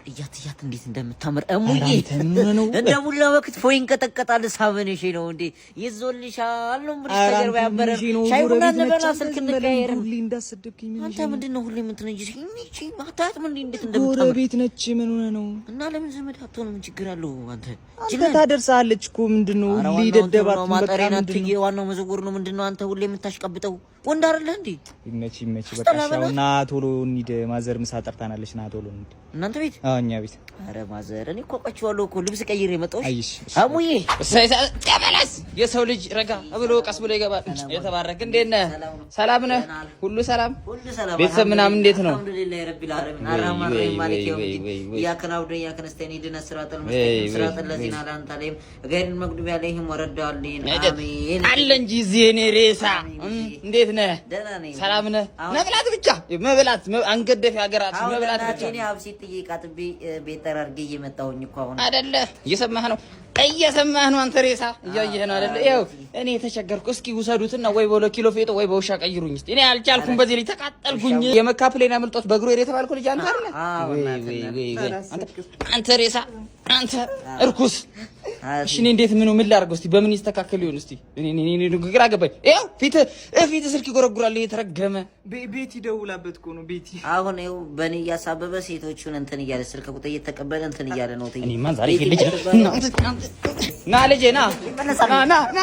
እያት እያት እንዴት እንደምታምር እሙዬ! ኧረ አንተ ምን ነው? እንደ ቡላ በክትፎ ይንቀጠቀጣል። ሳምንሽ ነው እንዴ? ይዞልሻል ነው የምልሽ። ኧረ ከጀርባ አንተ ያበረ ምን ነው? ሻይ ቡና ጎረቤት እንበላ፣ ነች። ስልክ አንተ ዝም በለኝ። እንቀያየር። ሁሌ እንዳሰደብከኝ ምን አንተ ነው? ምንድን ነው ሁሌ የምትነጅስ? ይቺ አታያትም እንዴ እንዴት እንደምታምር? ጎረቤት ነች። ምን ሆነህ ነው? እና ለምን ዘመድ አትሆንም? ምን ችግር አለው? አንተ አንተ ታደርሳለች እኮ፣ ምንድን ነው? ኧረ ሁሌ ዋናው እንትኑ ደደባት ነው፣ በቃ ማጠሬን ምንድን አትዬ፣ ነው? ዋናው መዘወር ነው። ምንድን ነው አንተ ሁሌ የምታሽቀብጠው? ወንድ አይደለህ እንዴ? ይመች ይመች። በቃ አስጠላ እሺ፣ አሁን በላት። ና ቶሎ እንሂድ። ማዘር ምሳ ጠርታናለች። ና ቶሎ እንሂድ። እናንተ ቤት? አዎ፣ እኛ ቤት። ኧረ ማዘር፣ እኔ እኮ አውቃችኋለሁ እኮ፣ ልብስ ቀይሬ የመጣሁሽ። አይሽ እሺ። አሙዬ! እሰይ ተመለስ። የሰው ልጅ ረጋ ብሎ ቀስ ብሎ ይገባል። የተባረክ፣ እንዴት ነህ? ሰላም ነህ? ሁሉ ሰላም? ሁሉ ሰላም። ቤተሰብ ምናምን እንዴት ነው? الحمد لله رب العالمين ወይ الرحمن ወይ الرحيم مالك ወይ يوم ወይ الدين ወይ ወይ إياك نعبد وإياك نستعين اهدنا الصراط ወይ المستقيم ወይ صراط ወይ الذين أنعمت عليهم غير المغضوب عليهم ولا الضالين آمين። አለ እንጂ እዚህ የኔ ሬሳ፣ እንዴት ነህ? ደህና ነኝ። ሰላም ነህ? አሁን መብላት ብቻ መብላት፣ አንገት ደፊ ሀገራት አሁን መብላት እናቴ ብቻ። እኔ አብሲት ጥዬ ቃጥቤ ቤት ጠራርጌ እየመጣሁኝ እኮ አሁን። አይደለ? እየሰማህ ነው፣ እየሰማህ ነው። አንተ ሬሳ እያየህ ነው አይደለ? ይኸው እኔ የተቸገርኩ፣ እስኪ ውሰዱትና ወይ በሁለት ኪሎ ፌጦ ወይ በውሻ ቀይሩኝ እስኪ። እኔ አልቻልኩም። በዚህ ላይ ተቃጠልኩኝ። የመካ plane አምልጦት በእግሩ ሄደ የተባልኩ ልጅ አንተ አይደለ? አዎ፣ ወይ እናትህ ወይ ነህ። ወይ ወይ አንተ ሬሳ፣ አንተ እርኩስ። እሺ እኔ እንዴት ምን ላድርገው? እስቲ በምን ይስተካከል ይሆን? እስቲ እኔ ግራ ገባኝ። ይኸው ፊት ስልክ ይጎረጉራል የተረገመ። ቤቲ ደውላበት እኮ ነው ቤቲ። አሁን ይኸው በእኔ እያሳበበ ሴቶቹን እንትን እያለ ስልክ ቁጥር እየተቀበለ እንትን እያለ ነው። ትዬ እኔማ ዛሬ ልጅ ና ልጄ፣ ና ና ና ና።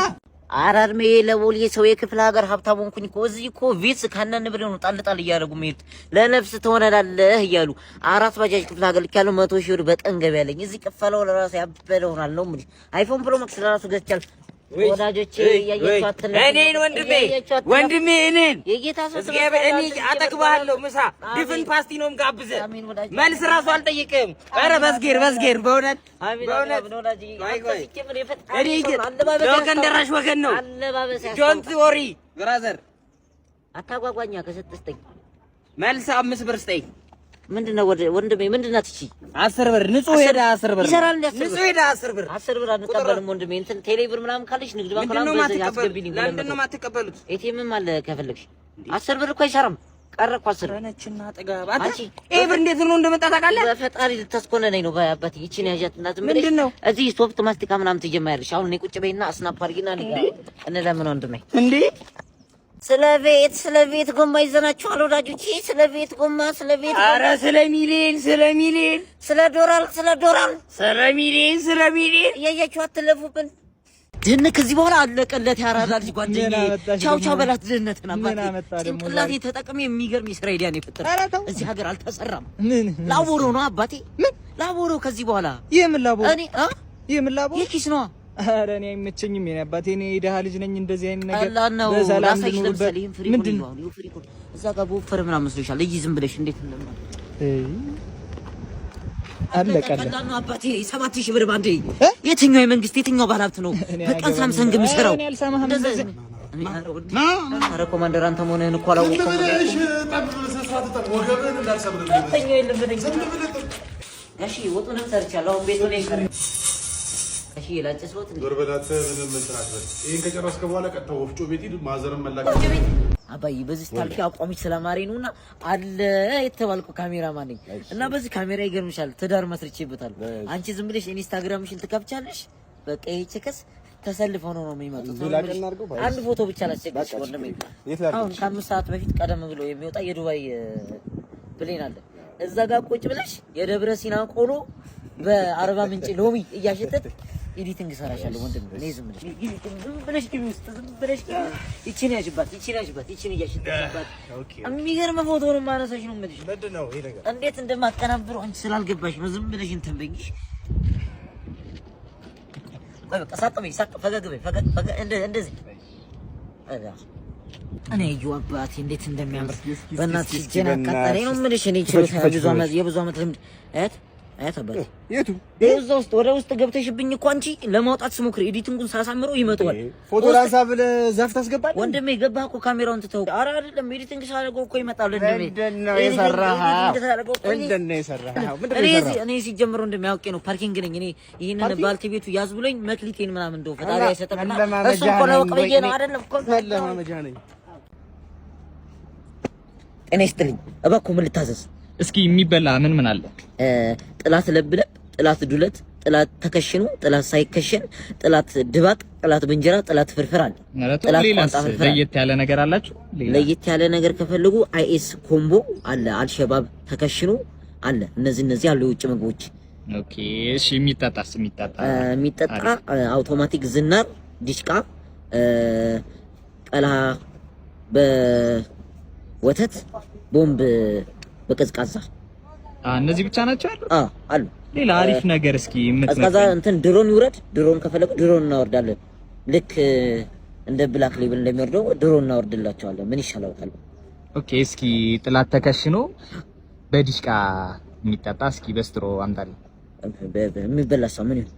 ኧረ እድሜ ለቦሌ ሰው፣ የክፍለ ሀገር ሀብታም ሆንኩኝ እኮ። እዚህ እኮ ቪትስ ከነ ንብሬው ነው ጣል ጣል እያደረጉ የሚሄዱት፣ ለነፍስ ትሆነላለህ እያሉ። አራት ባጃጅ ክፍለ ሀገር ልኬያለሁ። 100,000 ብር በቀን ገቢ ያለኝ። እዚህ ቅፈለው ለራሱ ያበለ ሆናል ነው የምልሽ። iPhone Pro Max ለራሱ ገዝቻለሁ። ወዳጆቼ እያያችሁ አትለፉ። እኔን ወንድሜ እያያችሁ አትለፉ። ወንድሜ እኔን የጌታ ሰው እግዚአብሔር እኔ አጠግብሃለሁ። ምሳ ድፍን ፓስቲ ነው የምጋብዝህ። አሜን ወዳጅ። መልስ ራሱ አልጠይቅህም። ኧረ በዝጌር በዝጌር በእውነት አሜን። በእውነት። አሜን ወዳጅ። ቆይ አንተ ቆይ ሲጀምር የፈጣሪ እኔ ሰው ነው። አለባበስ ለወገን ደራሽ ወገን ነው። አለባበስ Don't ያስታውቃል። worry brother። አታጓጓኛ፣ ከሰጠህ መልስ 5 ብር ስጠኝ። ምንድነው ወንድሜ? ምንድን ናት እቺ? 10 ብር ንጹህ ሄዳ 10 ብር። ይሰራል እንዴ 10 ብር? ንጹህ ሄዳ 10 ብር። 10 ብር አንቀበልም ወንድሜ። እንትን ቴሌ ብር ምናምን ካለሽ ንግድ ባንክ ምንድን ነው ምናምን በዚህ የማትቀበሉት? አስገቢልኝ። ለምንድን ነው 200። የማትቀበሉት? ATM ም አለ ከፈለግሽ። 10 ብር እኮ አይሰራም። ቀረ እኮ 10 ብር። ረነችና ጥጋብ አንተ። አንቺ ይሄ ብር እንዴት ነው እንደመጣ ታውቃለህ? በፈጣሪ ልታስኮነነኝ ነው። በአባቴ ይቺን ያዣት እና ዝም ብለሽ ምንድን ነው? እዚህ ሶፍት ማስቲካ ምናምን ትጀምሪያለሽ። አሁን እኔ ቁጭ በይና snap አድርጊና እንለምን ወንድሜ። እንዴ? ስለ ቤት ጎማ ይዘናችኋል ወዳጆቼ። ስለ ቤት ጎማ፣ ስለ ቤት ጎማ፣ ኧረ ስለ ሚሊዮን፣ ስለ ሚሊዮን፣ ስለ ዶላር፣ ስለ ዶላር፣ ስለ ሚሊዮን፣ ስለ ሚሊዮን። እያያችሁ አትለፉብን። ድህነት ከዚህ በኋላ አለቀለት። ያራዳ ልጅ ጓደኛዬ ምን አመጣሽ ቻው ደግሞ? ቻው በላት ድህነትን። ምን አባቴ አመጣ ደግሞ ጭንቅላቴ ዛሬ? ተጠቅሜ የሚገርም የስራ idea ነው የፈጠርኩት። ኧረ ተው። እዚህ ሀገር አልተሰራም። ምን ላቦሮ ነው አባቴ። ምን? ላቦሮ ከዚህ በኋላ። ይህ ምን ላቦ? እኔ አ ይህ ምን ላቦ? የኪስ ነዋ። ኧረ እኔ አይመቸኝም። የኔ አባቴ፣ እኔ የደሃ ልጅ ነኝ። እንደዚህ አይነት ነገር ቀላል ነው። በሰላም ላሳይሽ። ልኑርበት። ለምሳሌ ይሄን ፍሪ ምንድን ነው? ነው? ይሄን ፍሪ እዛ ጋር በወፈረ ምናምን መስሎሻል። እይ ዝም ብለሽ እንዴት እንደማ አለቀለ። ቀላል ነው አባቴ። 7,000 ብር ባንዴ። እ? የትኛው የመንግስት የትኛው ባለሀብት ነው እኔ በቀን አያገባኝም። ሳምሰንግ የሚሰራው? እኔ አልሰማህም። እንደዛ እንደዚህ ኧረ ኮማንደር አንተ መሆንህን እኮ አላወቅኩም። ተኛው የለም ብለኝ ጋሺ፣ ወጡንም ሰርቻለሁ። አሁን ቤቱ ላይ ይቀር ጋሺ፣ ላጭስ ወጥ እንዴ? ዞር በላት፣ ምንም እንትን አትበል። ይሄን ከጨረስክ በኋላ ቀጥታ ወፍጮ ቤት ሂድ። ማዘርን መላክ አባዬ በዚህ ስታልፊ አቋምሽ ስለማሪ ነውና አለ የተባልኩ ካሜራማን ነኝ እና በዚህ ካሜራ ይገርምሻል ትዳር መስርቼበታለሁ። አንቺ ዝም ብለሽ ኢንስታግራምሽን ትከፍቻለሽ። በቃ ይሄ chicks ተሰልፈው ነው የሚመጡት። አንድ ፎቶ ብቻ ላስቸግርሽ ወንድሜ። አሁን ከ5 ሰዓት በፊት ቀደም ብሎ የሚወጣ የዱባይ plane አለ። እዛ ጋር ቁጭ ብለሽ የደብረ ሲና ቆሎ በአርባ ምንጭ ሎሚ እያሸተት editing እሰራሻለሁ ወንድሜ። እኔ ዝም ብለሽ ግቢ ውስጥ፣ ዝም ብለሽ ግቢ። ይቺን ያዥባት፣ ይቺን ያዥባት፣ ይቺን እያሸተትባት የሚገርም ፎቶ ነው የማነሳሽ ነው የምልሽ። እንዴት እንደማቀናብረው አንቺ ስላልገባሽ ነው። ዝም ብለሽ እንትን በይሽ። ቆይ በቃ ሳቅ በይ፣ ሳቅ፣ ፈገግ በይ፣ ፈገግ ፈገግ እንደዚህ። እኔ እዩ አባቴ እንዴት እንደሚያምር፣ በእናትሽ እጄን አቃጠለኝ ነው የምልሽ። እኔ ችሎታ የብዙ ዓመት ልምድ አያት አያት አባቴ። የቱ? እዛ ውስጥ ወደ ውስጥ ገብተሽብኝ እኮ አንቺ ለማውጣት ስሞክር editing ኡን ሳሳምረው ይመጣዋል። ፎቶ ላንሳ ብለህ ዛፍ ታስገባለህ? ወንድሜ ገባህ እኮ ካሜራውን ትተው። ኧረ አይደለም፣ editing ሳደርገው እኮ ይመጣል ወንድሜ። ምንድን ነው የሰራኸው? ምንድን ነው የሰራኸው? ምንድን ነው እኔ የሰራኸው? እኔ ሲጀምር ወንድሜ አውቄ ነው፣ parking ነኝ እኔ። ይሄንን ባልተቤቱ ያዝ ብሎኝ መክሊቴን ምናምን እንደው ፈጣሪ አይሰጥምና እሱ እኮ ለወቅ ብዬ ነው፣ አይደለም እኮ። መለማመጃ ነኝ። ጤና ይስጥልኝ። እባክዎ ምን ልታዘዝ? እስኪ የሚበላ ምን ምን አለ? ጥላት ለብለብ፣ ጥላት ዱለት፣ ጥላት ተከሽኖ፣ ጥላት ሳይከሸን፣ ጥላት ድባቅ፣ ጥላት በእንጀራ፣ ጥላት ፍርፍር አለ። ጥላት ሌላስ ቋንጣ ፍርፍር አለ። ለየት ያለ ነገር አላችሁ? ሌላ? ለየት ያለ ነገር ከፈለጉ IS combo አለ፣ አልሸባብ ተከሽኖ አለ። እነዚህ አሉ የውጭ ምግቦች። Okay እሺ። የሚጠጣስ የሚጠጣ? የሚጠጣ አውቶማቲክ ዝናር፣ ዲሽቃ፣ ቀላ በወተት፣ ቦምብ በቀዝቃዛ። እነዚህ ብቻ ናቸው ያሉት? አሉ። ሌላ አሪፍ ነገር እስኪ ቀዝቃዛ የምትመክረኝ? እንትን ድሮን ይውረድ። ድሮን ከፈለጉ ድሮን እናወርዳለን። ልክ እንደ Black Label እንደሚወርደው ድሮን እናወርድላቸዋለን። ምን ይሻላል? Okay እስኪ ጥላት ተከሽኖ በዲሽቃ የሚጠጣ እስኪ በ straw አምጣልኝ። የሚበላ ሰው ምን ይሁን?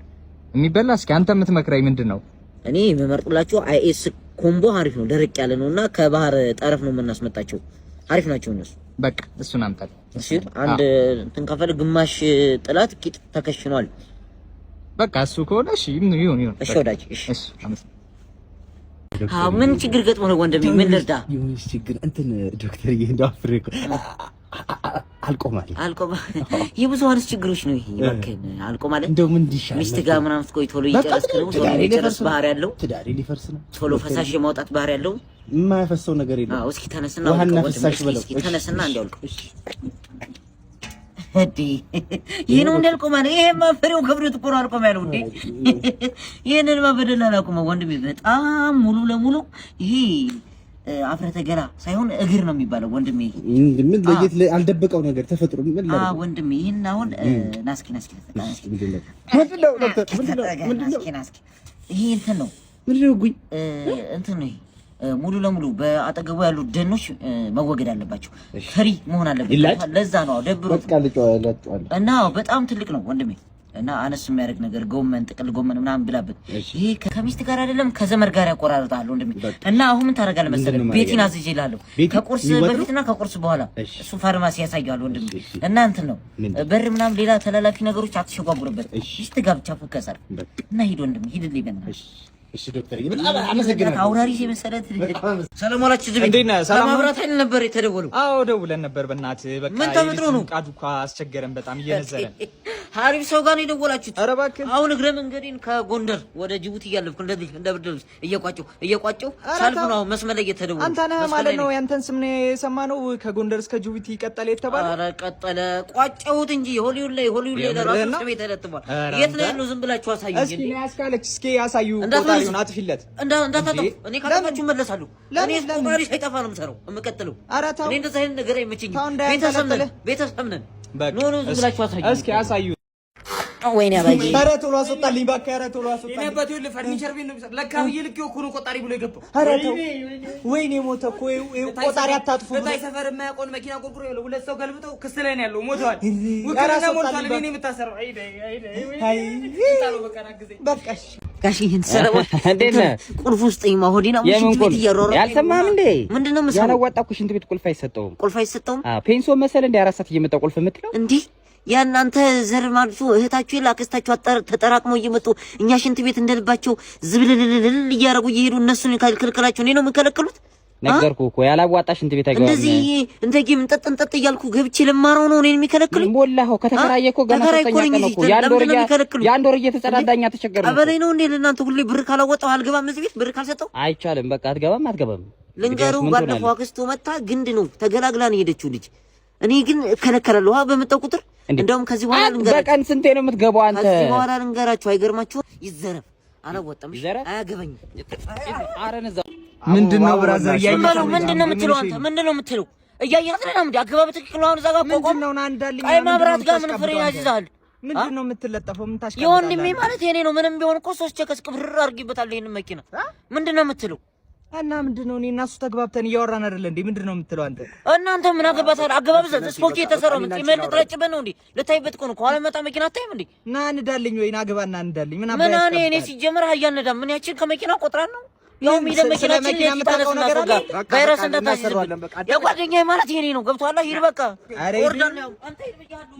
የሚበላ እስኪ አንተ የምትመክረኝ ምንድን ነው? እኔ የምመርጥላቸው IS combo አሪፍ ነው። ደረቅ ያለ ነው እና ከባህር ጠረፍ ነው የምናስመጣቸው። አሪፍ ናቸው እነሱ። በቃ እሱን አምጣልኝ። እሺ አንድ እንትን ከፈለ ግማሽ ጥላት ቂጥ ተከሽኗል። በቃ እሱ ከሆነ እሺ ይሁን ይሁን። እሺ ወዳጅ፣ እሺ። እሺ አመሰግናለሁ። አዎ ምን ችግር ገጥሞ ነው ወንድሜ? ምን ልርዳ? የሆነች ችግር እንትን ዶክተርዬ፣ እንደው አፍሬ እኮ አልቆማል። አልቆም የብዙሀንስ ችግሮች ነው ይሄ። እባክህን አልቆም አለ። እንደው ምን እንዲሻል ሚስት ጋር ምናምን ስትቆይ ቶሎ እየጨረስክ ነው። ቶሎ ትዳሬ የጨረስ ሊፈርስ ነው። ባህሪ ያለው ትዳሬ ሊፈርስ ነው። ቶሎ ፈሳሽ የማውጣት ባህሪ ያለው። የማያፈሰው ነገር የለም። አዎ እስኪ ተነስና ውሃና አውልቀው ወንድሜ። ፍሳሽ እስኪ በለው። እስኪ ተነስና እንዲያውልቀው። እሺ። እንዴ ይሄ ነው እንዳልቆም አለ። ይሄማ ፍሬው ከብዶት እኮ ነው አልቆም ያለው። እንዴ ይሄንንማ በደል አላቆመው ወንድሜ። በጣም ሙሉ ለሙሉ ይሄ አፍረተ ገላ ሳይሆን እግር ነው የሚባለው ወንድሜ። ምን ለየት አልደበቀው ነገር ተፈጥሮ ምን ላድርግ? ወንድሜ ይሄን አሁን ናስኪ ናስኪ ናስኪ ምንድን ነው ዶክተር? ምንድን ነው? ምንድን ነው? ናስኪ ናስኪ ይሄ እንትን ነው። ምንድን ነው ጉኝ? እንትን ነው ይሄ ሙሉ ለሙሉ በአጠገቡ ያሉ ደኖች መወገድ አለባቸው። free መሆን አለበት። ይላጭ? ለዛ ነው ደብሮት በቃ ልጨዋለሁ። እና በጣም ትልቅ ነው ወንድሜ። እና አነስ የሚያደርግ ነገር ጎመን፣ ጥቅል ጎመን ምናምን ብላበት። ይሄ ከሚስት ጋር አይደለም ከዘመድ ጋር ያቆራርጣል ወንድሜ። እና አሁን ምን ታደርጋለህ መሰለህ? ምንድን ነው ቤቲን ማድረግ? አዝዤልሃለሁ። ቤቲ ከቁርስ የሚወጥ ነው? በፊትና ከቁርስ በኋላ እሺ። እሱ ፋርማሲ ያሳየዋል ወንድሜ። እሺ። እና እንትን ነው ምንድን? በር ምናምን ሌላ ተላላፊ ነገሮች አትሸጓጉርበት። እሺ። ሚስት ጋር ብቻ focus አድርግ በቃ እና ሂድ ወንድሜ፣ ሂድልኝ በእናትህ። እሺ እሺ ዶክተር በጣም አመሰግናለሁ። አውራሪስ የመሰለ ሰላም ዋላችሁ። እዚህ ቤት እንዴት ነህ? ሰላም ነው? ለማብራት ኃይል ነበር የተደወለው። አዎ ደውለን ነበር። በእናትህ በቃ ምን ተፈጥሮ ነው? ቃዱ እኮ አስቸገረን በጣም እየነዘረን። አሪፍ ሰው ጋር ነው የደወላችሁት። ኧረ እባክህ። አሁን እግረ መንገዴን ከጎንደር ወደ ጅቡቲ እያለፍኩ እንደዚህ እንደ ብርድ ልብስ እየቋጨሁ እየቋጨሁ ኧረ ሳልፍ ተው። ነው አሁን መስመር ላይ እየተደወለ አንተ ነህ ማለት ነው? ያንተን ስም ነው የሰማነው ከጎንደር እስከ ጅቡቲ ቀጠለ የተባለው። ኧረ ቀጠለ ቋጨሁት እንጂ ሆሊውድ ላይ ሆሊውድ ላይ ለራሱ የምርህን ነው? ስሜ ተለጥፏል። ኧረ የት ነው አንተ። ያለው? ዝም ብላችሁ አሳዩኝ። እስኪ እንዴ ነው ያስካለች። እስኪ ያሳዩ እንዳትመልሱ። ቆጣሪውን አጥፊለት። እንዳታጠፉ። እንዴ? እኔ ካጠፋችሁ እመለሳለሁ። ለምን? እኔ ለምን? ቆጣሪ ሳይጠፋ ነው የምሰራው የምቀጥለው። ኧረ ተው። እኔ እንደዚህ አይነት ነገር አይመቸኝም። ተው ቤተሰብ ነን እንዳያንጠለጥልህ። ቤተሰብ ነን። በቃ No no ዝም ብላችሁ አሳዩኝ። እስኪ ያሳዩ። ወይኔ አባዬ። ኧረ ቶሎ አስወጣልኝ እባክህ። ኧረ ቶሎ አስወጣልኝ። አባቴ ይኸውልህ ፈርኒቸር ቤት ነው የሚሰራው። ለካ ብዬ ልኬው እኮ ነው ቆጣሪ ብሎ የገባው። ኧረ ተው። ወይኔ ሞተ እኮ። ይኸው ቆጣሪ አታጥፉ ብሎ። እታይ ሰፈር የማያውቀውን መኪና ቆርቁሮ ይኸውልህ ሁለት ሰው ገልብጠው ክስ ላይ ነው ያለው። ሞተዋል። ኧረ ውክልና አስወጣልኝ ሞልቷል። እኔ እባክህ። ነኝ የምታሰረው። አይ አይ አይ ጣለው በቃ ና ግዜ። በቃ እሺ። ጋሽ ይህን ሰለሞን እንዴት ነህ? ቁልፍ ውስጥ ሆዴና የምን ሽንት ቤት ቁልፍ? እያሯሯጠኝ ነው። ያልሰማህም እንዴ? ምንድን ነው የምሰማው? ያላዋጣ እኮ ሽንት ቤት ቁልፍ አይሰጠውም። ቁልፍ አይሰጠውም? ፔንሶ መሰለ እንደ 4 ሰዓት እየመጣ ቁልፍ የምትለው። እንዲህ ያናንተ ዘር ማልሶ እህታችሁ የለ አክስታችሁ ተጠራቅመው እየመጡ እኛ ሽንት ቤት እንደልባቸው ዝብልልልል እያደረጉ እየሄዱ እነሱን ካልከልከላቸው እኔ ነው የምከለክሉት? ነገርኩህ እኮ ያላዋጣ ሽንት ቤት አይገባም። እንደዚህ እንደ game እንጠጥ እንጠጥ እያልኩ ገብቼ ልማረው ነው እኔን የሚከለክሉኝ? ሞላኸው። ከተከራየ እኮ ገና ተከራይ እኮ ሶስተኛ ነኝ ቀን እዚህ። እኮ። የአንድ ወር ለምንድን ነው የሚከለክሉኝ? የአንድ ወር እየተጸዳዳኛ ተቸገርን እኮ። ቀበሌ ነው እንዴ ለእናንተ ሁሌ ብር ካላወጣሁ አልገባም እዚህ ቤት ብር ካልሰጠው? አይቻልም። በቃ አትገባም፣ አትገባም። ልንገሩ እንግዲያውስ ምን ባለፈው ትሆናለህ? አክስቱ መታ ግንድ ነው ተገላግላ ነው የሄደችው ልጅ። እኔ ግን እከለከላለሁ ውሃ በመጣው ቁጥር። እንዴ? እንደውም ከዚህ በኋላ አንተ ልንገራችሁ፣ በቀን ስንቴ ነው የምትገባው አንተ? ከዚህ በኋላ ልንገራችሁ፣ አይገርማችሁም? ይዘረፍ አላወጣም። እሺ? ይዘረፍ? አያገባኝም። አረን እዛ ምንድን ነው brother? ዝም በለው። ምንድን ነው የምትለው አንተ? ምንድን ነው የምትለው? እያየህ አይደለም እንዴ? አገባብ ትክክል ነው። አሁን እዛ ጋር ቆቆም ምንድን ነው? ና እንዳልኝ። ቀይ መብራት ጋር ምን ፍሬን ያዝዛል? ምንድን ነው የምትለጠፈው? ምን ታሽቃብጣለህ? የወንድሜ ማለት የኔ ነው። ምንም ቢሆን እኮ ሶስት ቸከስ ቅብርር አድርጊበታለሁ ይሄንን መኪና። ምንድን ነው የምትለው? እና ምንድን ነው? እኔ እና እሱ ተግባብተን እያወራን አይደለ እንዴ? ምንድን ነው የምትለው አንተ? እናንተ ምን አገባታል? አገባብ ስፖኪ የተሰራው ምን ጺምህን ልትረጭበት ነው እንዴ? ልታይበት እኮ ነው። ከኋላ መጣ መኪና አታይም እንዴ? ና እንዳልኝ ወይ ና ግባና እንዳልኝ። ምን ምን አባ እኔ እኔ ሲጀመር አህያ አልነዳም። ምን ያችን ከመኪና ቆጥራን ነው ያው ምን ሄደ ስለ መኪናችን መኪና የምታውቀው ነገር አለ? ቫይረስ እንዳታስይዝብን። የጓደኛዬ ማለት የኔ ነው። ገብቶሃል? ሂድ በቃ ኧረ ሂድ። ወርዳለሁ። አንተ ሂድ ብያለሁ።